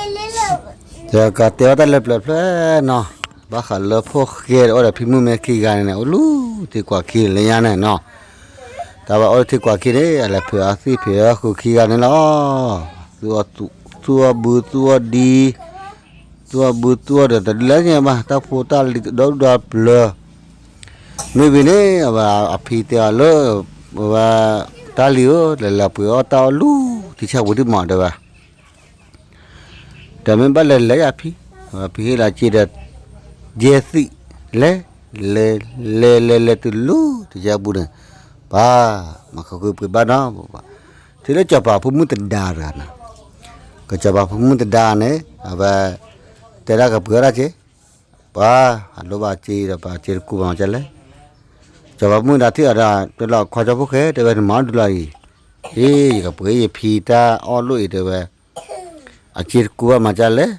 ယကတဲဝဲတၢ်လၢပျၢၤဖျၢၣ်နီၤ, ဘၣ်ဃးလၢဖိၣ်ဃဲဒီးအိၣ်ဒီးဖံမုၣ်မ့ၢ်ခံဂၤန့ၣ်န့ၣ် အိၣ်လၢထံကွၢ်ခံလၢညါန့ၣ်နီၤ, တၢ်ဘၣ်အိၣ်လၢထံကွၢ်ခံန့ၣ် အလဲၤဖုးအသံၣ်ဖုးအီၣ်ဃုာ်ခံဂၤန့ၣ်လီၤ. သူၣ်အီၣ်ဘုသူၣ်အီၣ်ဒံ, သူၣ်အီၣ်ဘုသူၣ်အီၣ်ဒီးတဒုလၢညါဘၣ် တၢ်ဖိတၢ်လံၤတဒီဒူဒီပျၢၤ, မ့ၢ်ဝံၤန့ၣ် အဝဲအဖံတဲအီၤလၢ ဝဲ တၢ်လံၤဧၢ လဲၤလဲၤပှ့ၤအီၣ်တၢ်အီၣ်လၢထံဆၢပူၤဒံးမးတဲဝဲ ဒီးမ့ၢ်ဘၣ်လဲၤလဲၤယၤဖံ, ဖံဟ့ၣ်လီၤစ့ဒီး ယဲၢ်သံး လဲၤ လဲၤ လဲၤ လဲၤ လဲၤတုၤလၢထံဆၢပူၤန့ၣ်, ပှၤ မၤခီဃုပှ့ၤဘၣ်နီၤ, ထံၣ်လၢစီၤပၤဖိမုၣ်သဒါတဂၤနီၤ, ကစီၤပၤဖိမုၣ်သဒါန့ၣ် အဝဲ တဲဒၣ်ကပှ့ၤအီၣ်တၢ်စ့, ပှၤ အလိၣ်ဘၣ်စ့ဒီးပှၤစ့တကူဘၣ်မၤဒ်လဲၣ်, စီၤပၤဖိမုၣ်သဒါထံၣ်အီၤဒီး တဲလီၤခီကၠီဖိၣ်ဃဲ တဲဝဲနမၤအီၣ်ဒုးလီၤအံၤ, အ့ ယကပှ့ၤယဖံတၢ်အီၣ်လိၣ်အံၤတဲဝဲ အစ့တကူဘၣ်မၤဒ်လဲၣ်,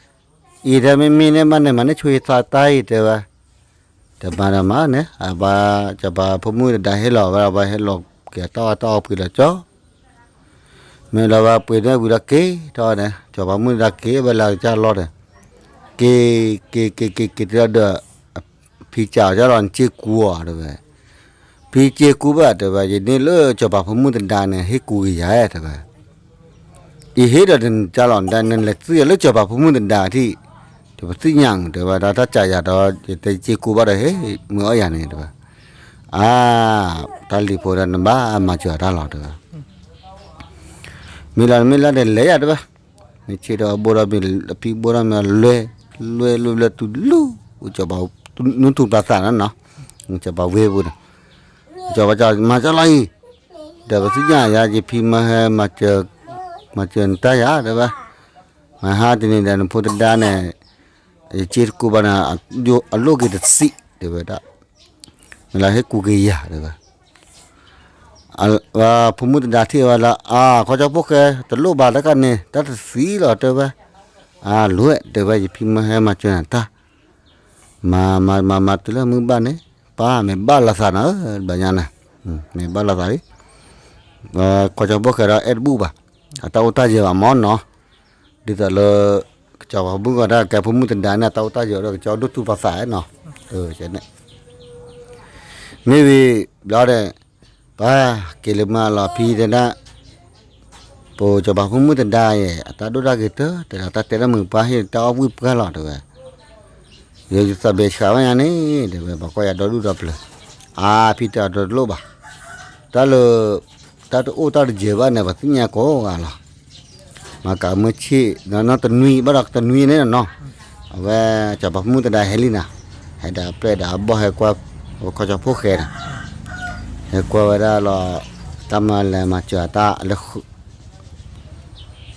အံၤတဲမ့မ့ၢ်န့ၣ်မးန့ၣ် မၤန့ၢ်ဆိယသးတၢ်အံၤတဲဝဲ, တမၤဒီးမၤန့ၣ် အဘၣ်စီၤပၤဖိမုၣ်သဒါဟ့ၣ်လီၤဝဲ အဝဲဟ့ၣ်လီၤက့ၤတၢ်အီၣ်တၢ်အီပှ့ၤလီၤကၠီ မ့ၢ်လီၤဝဲပှ့ၤန့ၢ်ဝံၤဒီးက့ၤထီၣ်န့ၣ် စီၤပၤမုၣ်သဒါက့ၤဝဲလၢကစၢ်လီၢ်န့ၣ်, က့ၤ က့ၤ က့ၤ က့ၤ က့ၤတုၤဒီး ဖံစံးအီၤလီၤ နစ့ကူအီၤတဲဝဲ, ဖံစ့ကူဘၣ်တဲဝဲ ယန့ၢ်လၢစီၤပၤဖိမုၣ်သဒါန့ၣ် ဟ့ၣ်ကူက့ၤယၤတဲဝဲ အံၤဟ့ၣ်ဒီးနကၢ်လီၤ နလဲၤသံလၢစီၤပၤဖိမုၣ်သဒါထံၣ်, တပသ့ၣ်ညါတဲဝဲ ဒီးတၢ်စံးယၤဒီး ယတဲစ့ကူဘၣ်ဒီးဟ့ၣ်မုၢ်အီၣ်ယၤန့ၣ်တဲဝဲ, အါ, တၢ်လံၤဖိဒီးနဘၣ်မၤစၢၤတၢ်လီၤတဲဝဲ, မ့ၢ်လီၤမ့ၢ်လၢဒီးလဲၤယၤတဲဝဲ, မ့ၢ်ဆ့ဒီးအဘိဒီးမ့ၢ်အဖံဘိဒီးမ့ၢ်လွဲ, လွဲလွဲလွဲတုၤလၢ, စီၤပၤ နူထူၣ်ပျၢ်သၣ်နီၤနီၤ, စီၤပၤဝ့ၢ်ပူၤန့ၣ်, စီၤပၤမၤစၢၤလီၤအံၤ, ဒီးပသ့ၣ်ညါယၤ ယဖံမၢဟဲ မၤစၢၤနတၢ်ယၤတဲဝဲ, မဟါတနံၤဒီးနဖိသဒါန့ၣ်, ယစ့တကူဘၣ်န့ၣ်, အလိၣ်က့ၤတသံးတဲဝဲဒၣ်, မ့ၢ်လၢဟ့ၣ်ကူက့ၤယၤတဲဝဲ, ဖိမုၣ်သဒါထံၣ်ဝဲလၢ အါ ခီကၠီဖိၣ်ဃဲ တလိၣ်ဘၣ်တၢ်ကန့ၣ် တၢ်တသံးလီၤတဲဝဲ, အါ လွဲၢ်တဲဝဲ ယဖံမၢဟဲမၤစၢၤနၤတၢ်, မၤ မၤ မၤ မၤတုၤလၢမုၢ်ဘၣ်န့ၣ်, ပၢ်မ့ၢ်ဘၣ်လိာ်သးနီၤ ဘၣ်ညါန့ၣ်, မ့ၢ်ဘၣ်လိာ်သးလံ, ခီကၠီဖိၣ်ဃဲဒီးအဲၣ်တဘူၣ်ဘၣ်, အတၢ်အိၣ်တၢ်ယၢၤဘၣ်မ့ၢ်နီၤ, ဒ်သိးလၢ ကစီၤပၤဖိမုၣ်ဂီၤဒၣ်ကဲဖိမုၣ်သဒါန့ၣ် အတၢ်အိၣ်တၢ်ယၢၤဒီးကစီၤဒိၣ်ထူၣ်ပှၤသးနီၤ, မ့ၢ်ဝံၤဘျီဒီး, ပှၤက့ၤလၢမုၢ်အလီၤဖံတဲဒၣ်, ပစီၤပၤဖိမုၣ်သဒါယဲ အတၢ်ဒိၣ်တၢ်ဂ့ၤတၢ် တဲဒၣ်တၢ်တဲလၢမုာ်ပှၢ်ဟ့ၣ်တၢ်အီၣ်ဝံၣ်ပှၢ်လီၤတဲဝဲ, ယသးဘဲဆှးဝဲညါန့ၣ် တဲဝဲ ပှၤကွၢ်ယၤဒီဒူၣ်ဒီပျၢၤ, အါဖံတဲအီၤဒီတလိၣ်ဘၣ်, တၢ်လၢ, တၢ်တအိၣ်တၢ်တယၢၤဘၣ်န့ၣ် ပှၤသ့ၣ်ညါကိးဂၤလီၤ, မၤကးမုၢ်ဆ့ၣ်, နီတနွံဘၣ်ဒီးတနွံန့ၣ်နီၤ, အဝဲစီၤပၤဖိမုၣ်သဒါဟဲလံနၤ, ဟဲဒီးအပျဲၢ်ဒီးအဘီၣ်ဟဲကွၢ်, ခီကၠီဖိၣ်ဃဲန့ၣ်, ဟဲကွၢ်ဝဲဒၣ်လီၤ, တၢ်မၤလဲၤမၤစၢၤတၢ်လၢ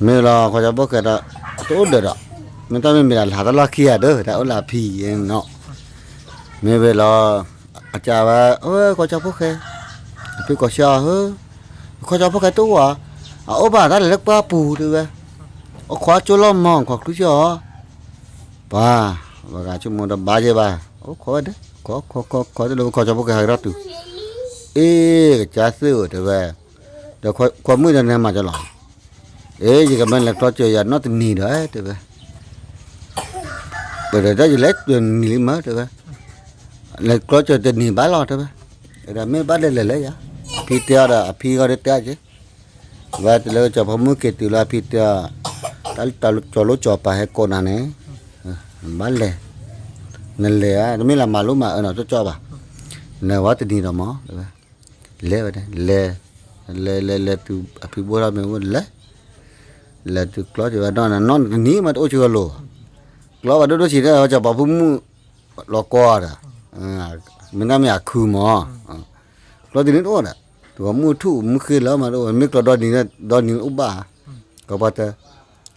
မ့ၢ်လီၤ ခီကၠီဖိၣ်ဃဲဒီး, တအိၣ်ဒၢးဒီး, မ့ၢ်တၢ်မ့ၢ်မ့ၢ်ဒီးလၢတၢ်လီၢ်ခံဂၤဒီး တၢ်အိၣ်လၢအဖံနီၤ, မ့ၢ်ဝဲလီၤ, အကးဝဲ, ခီကၠီဖိၣ်ဃဲ, အဖံကီၢ်ဆၢဧၢ, ခီကၠီဖိၣ်ဃဲတအိၣ်ဧါ, အအိၣ်ဘၣ်တၢ်လဲၤလၢပှၢ်ပူၤတဲဝဲ, အိၣ်ခိးကၠိလီၤမီၤ ခိးကျူဆၢအီၤ, ပှၤ, ဝဲဂၤဆိကမိၣ်ဒီးဘၣ်ယဲဘၣ်, အိၣ်ခိးဝဲဒၣ်, ခိးခိးခိးခိးတလၢခီကၠီဖိၣ်ဃဲဟဲကဒီးတုၤ, အ့ ကစၢ်သ့ၣ်ဧၢတဲဝဲ ဒီးခွါမုၣ်ဒီးနမၤကလီၤ, အ့ ယကမ့ၢ်လဲၤကျီစၢၤယၤနီတနံၤဒီးတဲဝဲ, ပဒီးတၢ်ယလဲၤတနံၤလံမးတဲဝဲ, လဲၤကျီစၢၤတနံၤဘၣ်လီၤတဲဝဲ, ဒီးမ့ၢ်ဘၣ်လဲၤလဲၤလၢယၤ, ဖံတဲအီၤဒီးအဖံဂီၢ်ဒီးတဲက့ၤ, ဝဲတလၢကစီၤပၤမုၣ်က့ၤတုၤလၢအဖံတဲအီၤ, တၢ်လၢစီၤလိကၠီၤပၤဟဲကိးနၤန့ၣ်, ဘၣ်လဲၤ, နလဲၤဧါ တမ့ၢ်လၢမၤလိမၤအၢနီၤတကၠီဘၣ်, နလဲၤဝဲတနံၤဒီးမး လဲၤဝဲဒၣ်, လဲၤ, လဲၤလဲၤလဲၤတုၤအဖံဘိၣ်ထီၣ်မ့ၢ်ဝဲလဲၤ, လဲၤတုၤကျီကၢၤဝဲဒီးနီၢ်တနံၤမးတအိၣ်ဆၢကလိၤ, ကျီဘၣ်ဒိၣ်ဒိၣ်ဆံးဒီးစီၤပၤဖိမုၣ်, လီၤကီဒီး, မ့ၢ်တၢ်မ့ၢ်အခုမး, ကျီတနံၤတအိၣ်ဒီး, တဂီၤမုၢ်ထူၣ်မုၢ်ဃ့လၢမးတအိၣ် မ့ၢ်ကျီဒီနံၤဒီနံၤအိၣ်ဘၣ်, ကပှၤတဲ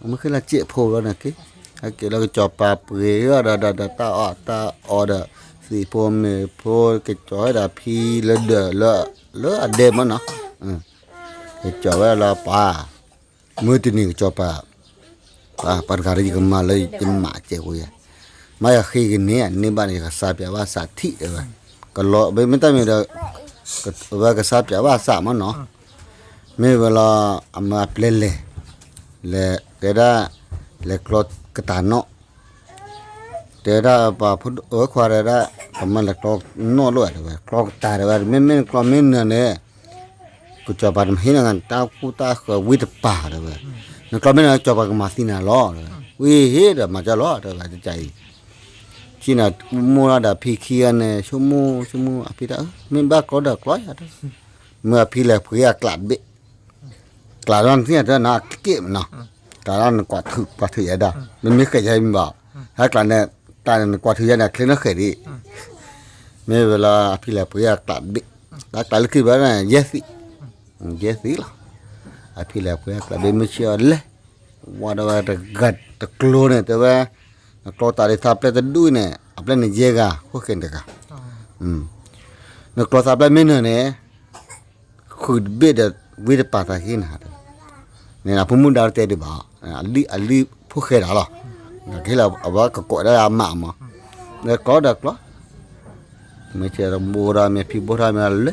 မုၢ်ဃ့လၢစဲးဖိလီၤန့ၣ်က့, ဟဲက့ၤလၢကစီၤပၤပှ့ၤဒီးဒီးတၢ်အီၣ်တၢ်အီဒီး, သံးဖိမ့ၤဖိကစီၤဝဲဒၣ်ဖံလၢဒၢးလၢ, လၢအဒဲမးနီၤ, ကစီၤဝဲဒၣ်လၢပှၤ, မုၢ်တနံၤကစီၤပၤ, ပှၤတဂၤဒီးယကမၤလၢယမးစဲးဖိယဲ, မ့ၢ်ယဃ့ကန့ၢ်န့ၢ်ဘၣ်န့ၣ် ယကစါပၠးဘၣ်စးထံၣ်တဲဝဲ, ကလီၤမ့ၢ်တၢ်မ့ၢ်ဒီး, ဝဲကစါပၠးဘၣ်စးမးနီၤ, မ့ၢ်ဝဲလီၤ, အမၤအပျဲၢ်လဲၤ, လဲၤတဲဒၣ်, လဲၤကျီ ကတၢ်နီၣ်, တဲဒၣ်ပှၤဖိဒိၣ်အၢခွါတဲဒၣ်, ပမၤလဲၤကျီနီၣ်လိာ်ဧါတဲဝဲ, ကျီကတၢ်တဲဝဲ, မ့မ့ၢ်နကျီမ့ၢ်နၢၤန့ၣ် ကစီၤပၤတမၤဟ့ၣ်နၤတၢ်ကူၣ်တၢ်ဃၢၤဝံတပၤတဲဝဲ, နကျီမ့ၢ်နၢၤ ကစီၤပၤကမၤသံနၤလီၤတဲဝဲ, ဝံဟ့ၣ်ဒီးမၤကၢလီၤတဲဝဲ တကးအံၤ, ကနၣ်မိၢ်လီၤဒီးဖံခံဂၤန့ၣ် ဆိကမိၣ်ဆိကမိၣ် အဖံတဲ မ့ၢ်ဘၣ်ကျီဒီးကျီယၤတဲ, မ့ၢ်အဖံလဲၤပှ့ၤအကျးတဘ့ၣ် ကျးဒီးနသ့ၣ်ညါတနီၤက့ၣ်မနီၤ, ကျးဒီးနကွၢ်ထုးကွၢ်ထုးယၤဒၣ်, မ့မ့ၢ်ဃဲးယၤမ့ၢ်ဘၣ်, ဟဲကျးန့ၣ်, ကျးန့ၣ်နကွၢ်ထုးယၤန့ၣ် အချ့နီၣ်ဃဲးဒံး, မ့ၢ်ဝဲလၢအဖံလဲၤပှ့ၤအကျးတဘ့ၣ်, အကျးလၢခံဘၣ်န့ၣ် ယဲၢ်သံး, ယဲၢ်သံးလီၤ, အဖံလဲၤပှ့ၤအကျးတဘ့ၣ် မ့ၢ်ဆ့ၣ်အီၤလဲၣ်, ဝဲဒီးဝဲတဂၤတကျိန့ၣ် တဲဝဲ, နကျီတၢ်ဒ်သးပျဲၢ်တဒူၣ်န့ၣ် အပျဲၢ်န့ၣ်ယဲၢ်ဂၤ ခိၣ်ဃဲန့ၣ်တဂၤ နကျီသးပျဲၢ်မ့ၢ်နၢၤန့ၣ်, ဃုာ်တဘ့ၣ်ဒီး ဝံတပၤသးဟ့ၣ်နၤ, န့ၣ်အဖိမုၣ်ဒါတဲဒံးဘၣ်, အလံၣ်ဖိဃဲဒၣ်လီၤ, ကဟ့ၣ်လီၤအဝဲကကိးဒၣ်အမးမး, ဒီးကျီဒီးကျီ, မ့ၢ်ဆဲးဘိဒီးမ့ၢ်ဖံဘိထီၣ်မ့ၢ်လဲၤ,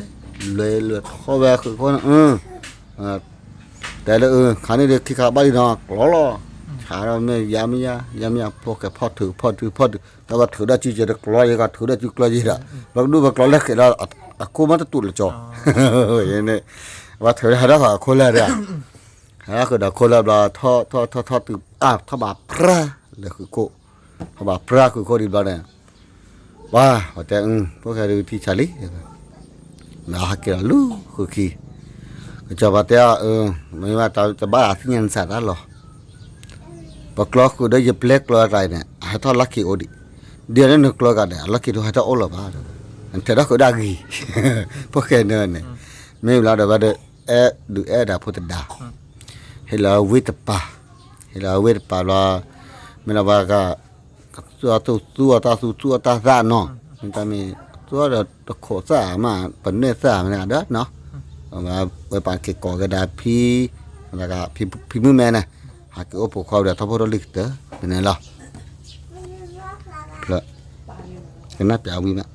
လဲၤလဲၤထီၣ်ဝဲဃုာ်ခိၣ်န့ၣ်, တဲလၢအၢ ခါန့ၣ်ဒီးခံခါဘၣ်လံနီၤ ကျီလီၤ, ဆါဒီးမ့ၢ်ယါမ့ၢ်ယါ ယါမ့ၢ်ယါ ဖိၣ်ဃဲဖီၣ်ထုး ဖီၣ်ထုး ဖီၣ်ထုး တၢ်ဘၣ်ထုးဒီးစုကဲၤတကျီယဲၤ ထုးဒီးစုကျီယဲၤဒီး ဘျီကဒိၣ်ဘၣ်ကျီလၢဃဲးလီၤ အခိၣ်မ့ၢ်တတူာ်လၢကၠီ, ဘၣ်ထုးဒီးဟးထီၣ်ဃီအခိၣ်လၢာ်ဒီး, ဟးထီၣ်ဃုာ်ဒီးခိၣ်လၢာ်ဘျီ ထီၣ်ထီၣ်ထီၣ်ထီၣ်တုၤ အါ ထီၣ်ဘၣ်ပြၢ လၢဃုာ်ခိၣ်, ထီၣ်ဘၣ်ပြၢဃုာ်ခိၣ်ဒံးဘျီန့ၣ် ပှၤ ပတဲ ဖိၣ်ဃဲဒုးထံဆါလံ, ဒီးဟဲက့ၤဒီးလူၤဃုာ်ခံ, ကစီၤပၤတဲအီၤ မ့ၢ်ဘၣ်တဘၣ်အသ့ၣ်ညါနစးတၢ်လီၤ, ပကျီဃုာ်ဒီးယပျဲၢ်ကျီအကျါအံၤန့ၣ် အဟဲထီၣ်လီၢ်ခံအိၣ်ဒံး, ဒ်န့ၣ်နကျီဂၤန့ၣ် အလီၢ်ခံတဟဲထီၣ်အိၣ်လၢၤဘၣ်, နထဲးထီၣ်ဃုာ်ဒၣ်ဂံၢ်, ဖိၣ်ဃဲန့ၣ်န့ၣ်, မ့ၢ်ဘျီဒီးဝဲဒီး အဲၣ်ဒုးအဲၣ်ဒၣ်ဖိတဒါ ဟ့ၣ်လီၤဝံတပၤ, ဟ့ၣ်လီၤဝံတပၤဘျီ, မ့ၢ်လီၤဘၣ်က, သူသူသူအီၤတၢ်သူသူအီၤတၢ်သၣ်နီၤ, မ့ၢ်တၢ်မ့ၢ်, သူအီၤဒီးတခိးသၣ်မး ပနဲၣ်သၣ်မးန့ၣ်ဒီးနီၤ, ဝဲပာ်က့ၤကိးကဒါဖံ, ဖံမုၣ်မဲန့ၣ်, ဟးက့ၤအိၣ်ပိာ်ခွါဝံၤဒီးထီၣ်ဖိထီၣ်လံၤကတၢၢ်, မ့ၢ်န့ၣ်လီၤ, ကနၣ်ပျးဝံၤမး